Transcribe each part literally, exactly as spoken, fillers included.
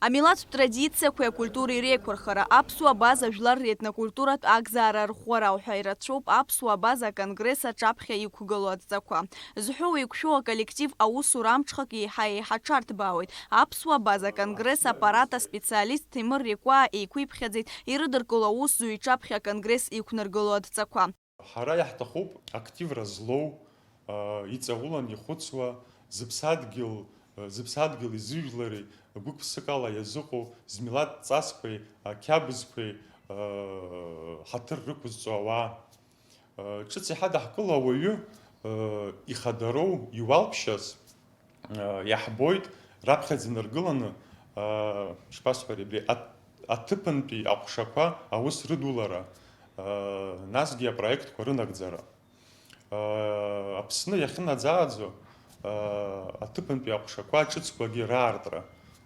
Амилаҭтә традициақәеи акультуреи реиқәырхара, аԥсуа база жәлар ретнокультуратә акзаара арӷәӷәара уҳәа ирацәоуп аԥсуа база аконгресс аҿаԥхьа иқәгылоу адҵақәа. Зҳәоу еиқәшәоу аколлектив аусура амҽхак еиҳа-еиҳа аҽарҭбаауеит. Аԥсуа база аконгресс аппарат аспециалист Ҭемыр Рекәаа еиқәиԥхьаӡеит ирыдыркыло аусзуҩ иҿаԥхьа аконгресс иқәнаргыло адҵақәа. Ҳара иаҳҭахуп активра злоу, аа, иҵаулан ихәыцуа, зыԥсадгьыл, зыԥсадгьыли зыжәлари гәык-ԥсыкала иазыҟоу, змилаҭ ҵасқәеи ақьабзқәеи, аа, ҳаҭыр рықәызҵо ауаа. Ыы, ҿыц иҳадаҳкыло ауаҩы, ыы, ихадароу иуалԥшьаз, ыы, иаҳбоит, раԥхьаӡа инаргыланы, ыы, шԥасҳәари, абри аҭ-, аҭыԥантәи аҟәшақәа аус рыдулара, ыы, насгьы апроектқәа рынагӡара. Ыы, Аԥсны иахьынаӡааӡо, ыы, аҭыԥантәи аҟәшақәа ҿыцқәагьы раартра,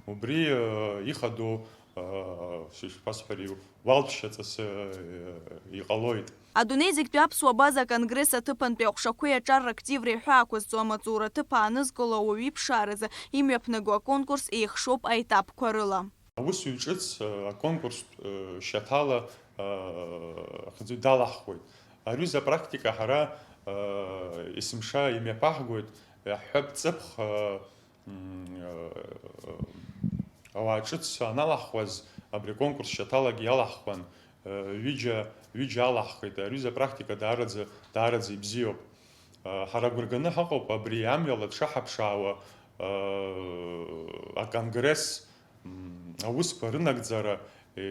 убри, ыы, ихадоу, ыы, шԥасҳәари, уалԥшьа ҵасы, ыы, иҟалоит. Адунеи зегьтәи аԥсуа база аконгресс аҭыԥантәи аҟәшақәеи аҿар рактивреи ҳәа ақәызҵо амаҵура аҭыԥ аанызкыло ауаҩы иԥшааразы имҩаԥнаго аконкурс еихшоуп аетапқәа рыла. Аусзуҩ ҿыц, э, аконкурстә, э, шьаҭала, э, ахьӡы далаҳхуеит. Аҩыза апрактика ҳара, э, есымша имҩаԥаҳгоит, иаҳҳәап, ҵыԥх, э, М, э, ауаа ҿыц аналаҳхуаз, абри аконкурс шьаҭалагьы иалаҳхуан, э, ҩыџьа, ҩыџьа алаҳхит. Аҩыза апрактика даараӡа, даараӡа ибзиоуп. Э, ҳара агәра ганы ҳаҟоуп абри амҩала дшаҳаԥшаауа, э, аконгресс, м, аусқәа рынагӡара, э,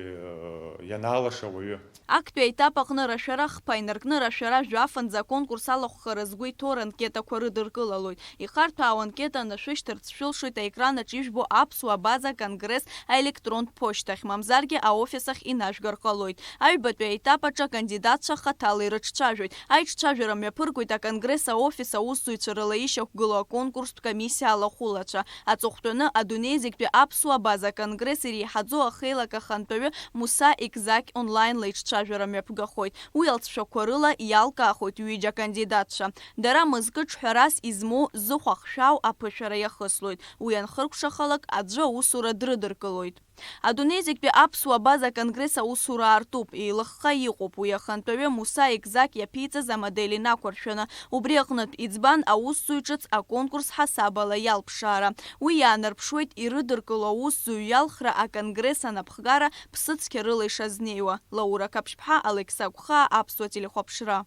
ианаалаша ауаҩы. Актәи аетап аҟны рашәара хԥа инаркны рашәара жәафынӡа аконкурс алахәхара згәы иҭоу ранкетақәа рыдыркылалоит. Ихарҭәаау анкета анашәышьҭырц шәылшоит аекран аҿы ижәбо аԥсуа база конгресс аелектронтә ԥошьҭахь, мамзаргьы аофис ахь инажәгар ҟалоит. Аҩбатәи аетап аҿы акандидатцәа хаҭала ирыҿцәажәоит. Аиҿцәажәара мҩаԥыргоит аконгресс аофис аусзуҩцәа рыла ишьақәгылоу аконкурстә комиссиа алахәылацәа. Аҵыхәтәаны адунеи зегьтәи аԥсуа база конгресс иреиҳаӡоу ахеилак ахантәаҩы Муса Егзақь онлаинла иҿцәажәара мҩаԥгахоит. Уи алҵшәақәа рыла иалкаахоит ҩыџьа акандидатцәа. Дара мызкы ҿҳәарас измоу зыхә ахшәау аԥышәара иахыслоит. Уи анхыркәшахалак, аӡәы аусура дрыдыркылоит. Адунеи зегьтәи аԥсуа база конгресс аусура аартуп, еилыхха иҟоуп уи ахантәаҩы Муса Егзақь иаԥиҵаз амодели нақәыршәаны. Убри аҟнытә, иӡбан аусзуҩ ҿыц аконкурс ҳасабала иалԥшаара. Уи иаанарԥшуеит ирыдыркыло аусзуҩ иалхра аконгресс анапхгара ԥсыцқьа рыла ишазнеиуа. Лаура Қаԥшьԥҳа, Алықьса Гәхаа, Аԥсуа телехәаԥшра.